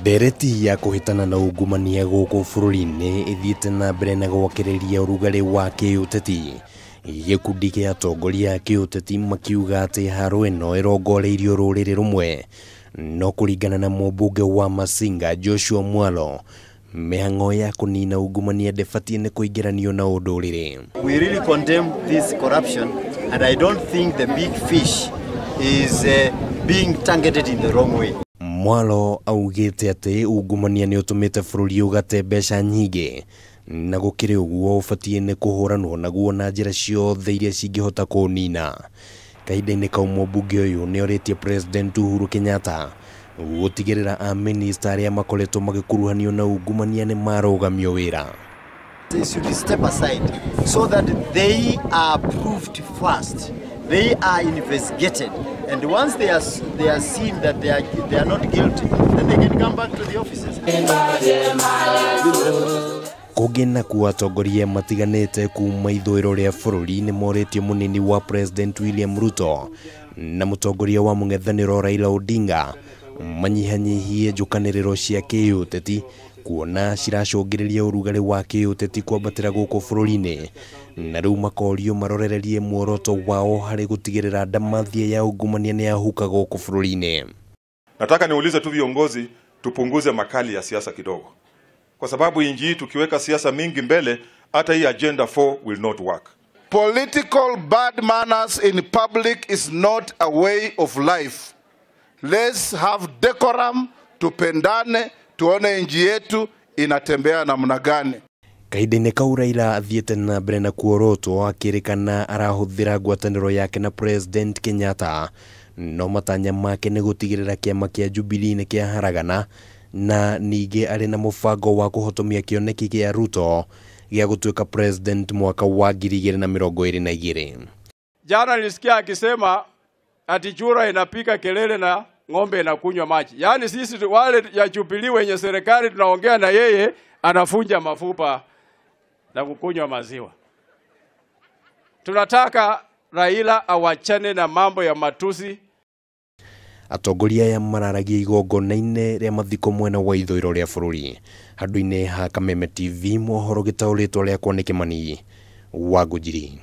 Ndereti ya kũhĩtana na ungumania gũkũ bũrũri-inĩ ĩthiĩte na mbere na gwakĩrĩria ũrugarĩ wa kĩũteti. Gĩkundi kĩa atongoria a kĩũteti makiuga atĩ haro ĩno ĩrongoreirio rũrĩrĩ rũmwe, no kũringana na mũmbunge wa Masinga Joshua Mwalo, mĩhang'o ya kũnina ungumania ndĩbatiĩ nĩ kũingĩranio na ũndũrĩrĩ. We really condemn this corruption and I don't think the big fish is being targeted in the wrong way. Mwalo augĩte atĩ ungumania nĩ ũtũmĩte bũrũri ũgate mbeca nyingĩ na gũkĩrĩ ũguo ũbatiĩ nĩ kũhũranwo naguo na njĩra ciothe iria cingĩhota kũũnina. Kahinda-inĩ kau mũmbunge ũyũ nĩ orĩtie President Uhuru Kenyatta gũtigĩrĩra amĩnĩsta arĩa makoretwo magĩkuruhanio na ungumania nĩ marũgamio wĩra. They should step aside so that they are proved first. They are investigated, and once they are seen that they are not guilty, then they can come back to the offices. Kũngĩ nakuo atongoria matiganĩte kuma ithũĩro rĩa bũrũri nĩ morĩtie mũnini wa President William Ruto na mũtongoria wa mũng'ethanĩro Raila Odinga manyihanyihie njũkanĩrĩro cia kĩũteti kuona ciracũngĩrĩria ũrugarĩ wa kĩũteti kwambatĩra gũkũ bũrũri-inĩ, na rĩu makorio marorererie muoroto wao harĩ gũtigĩrĩra ndamathia ya ungumania nĩ yahuka gũkũ bũrũri-inĩ. Nataka niulize tu viongozi, tupunguze makali ya siasa kidogo, kwa sababu inji hii tukiweka siasa mingi mbele, hata hii agenda 4 will not work. Political bad manners in public is not a way of life. Let's have decorum, tupendane, tuone nchi yetu inatembea namna gani. Kahinda-inĩ kau Raila athiĩte na mbere na kuorotwo akĩrĩkana arahũthĩra ngwatanĩro yake na President Kenyatta, no matanya make nĩ gũtigĩrĩra kĩama kĩa Jubilee nĩ kĩaharagana, na ningĩ arĩ na mũbango wa kũhotomia kĩoneki kĩa Ruto gĩa gũtuĩka president mwaka wa 2022. Jana nilisikia akisema ati chura inapika kelele na ng'ombe inakunywa maji. Yaani sisi wale ya Jubilee wenye serikali tunaongea na yeye anafunja mafupa na kukunywa maziwa. Tunataka Raila awachane na mambo ya matusi. Atongoria aya mararagia igongona-inĩ rĩa mathiko mwena wa ithũĩro rĩa bũrũri. Handũ-inĩ ha Kameme TV mohoro gĩtaũrĩtwo rĩakwa nĩ Kĩmani wa Ngũnjiri.